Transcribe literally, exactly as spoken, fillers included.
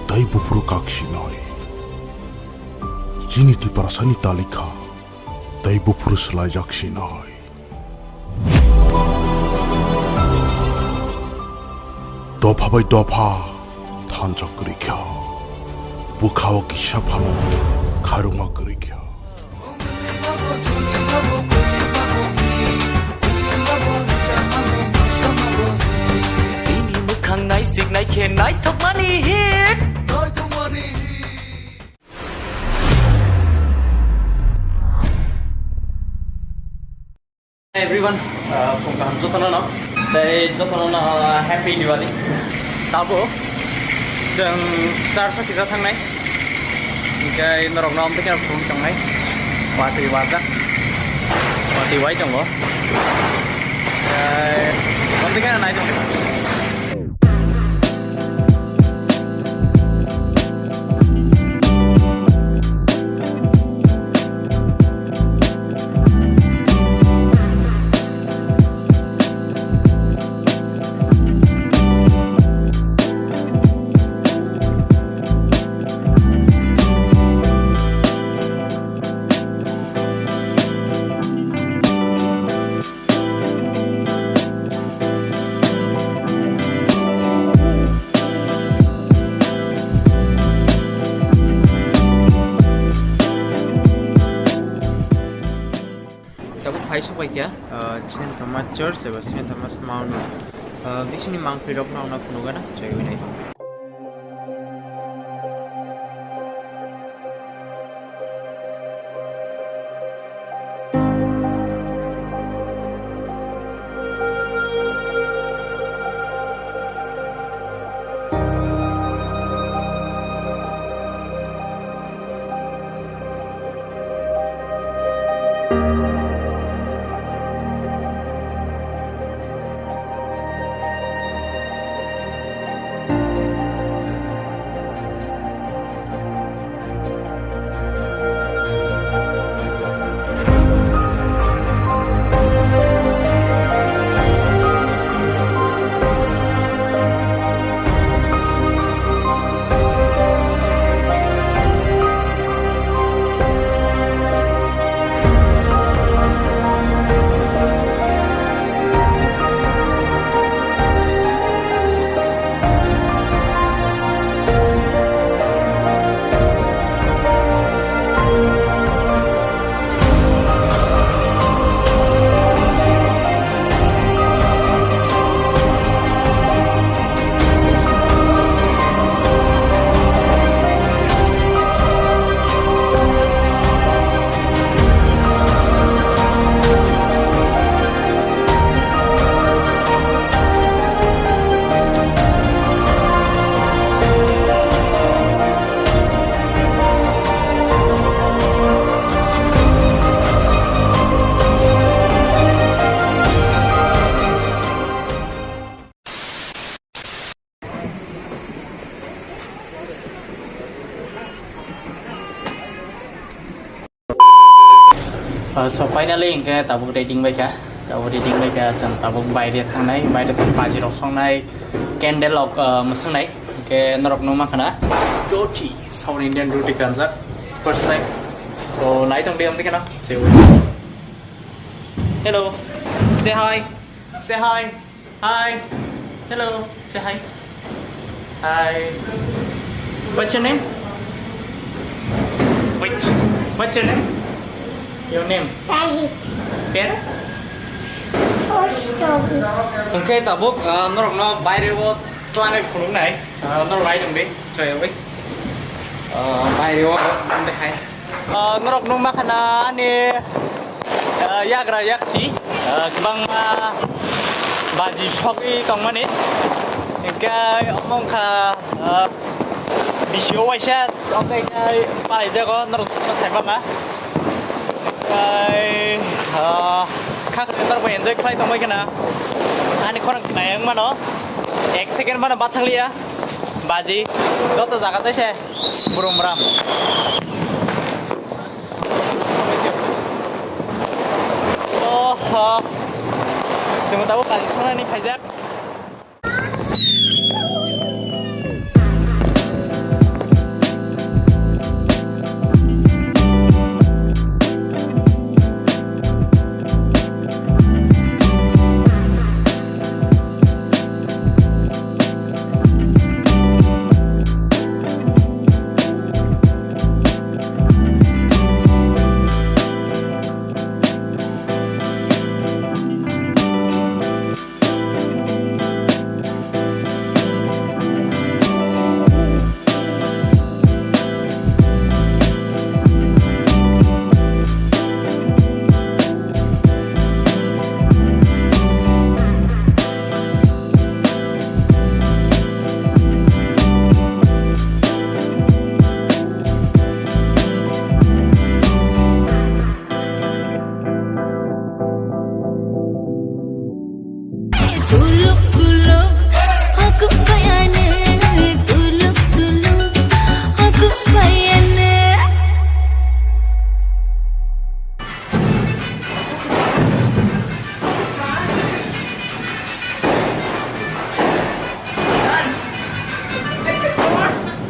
Tei buphuru kak sinai. Chini Tiprasani talikha tei buphuru swlaijak sinai. Dopha bai dopha thansa kwrwi kha. Bwkha-o kisa phano khairokma kwrwi kha. Bini mwkhang naisik naikhe naithokmani hit. Hi everyone, uh, phung kaham jotono no, tei jotono no, uh, Happy Diwali. Tabuk chwng church o kisa thangnai, hingke norok no amtwi khe phung tongnai, watwi wajak, watwi wai tongo, tei amtwi khe nai tongo. Tabuk phai sok bai kha, ah, Saint Thomas Church eba Saint Thomas Mount, ah, bisingni mangphi rok no ang phunuk gana, chaiwi nai tong. Uh, so finally, hingke tabuk ready bai kha, tabuk ready bai kha, chwng tabuk baire thangnai, baire thang baji rok songnai, candle rok, uh, mwswngnai, hingke norok nukma khana roti, South Indian roti kanjak, first time. So nai tong di amte kena, chewi. Hello, say hi, say hi. Hi. Hello. Say hi. Hi. What's your name? Wait. What's your name? Your name? Tahit. Pera? First of all. Hingke tabuk, ah, norok no baire o tlangai phunuk nai. Ah, norok nai tong di. Choi, wait. Ah, baire o tong di hai. Ah, norok nukma khana ani, ah, yagra yaksi, ah, kwbangma baji sogwi tongmani. Hingke omo wngkha, ah, bisio waisa, omo khe palaijago, norok sai mama. Hingke, ah, kha khwlai norok bai enjoy khlai tongbai khana. Ani khorang khnai wng mano, ek second mano bathakliya. Baji, joto jaga tei se. Burum ram. Oh, ha. Chwng tabuk kaji songnani phaijak.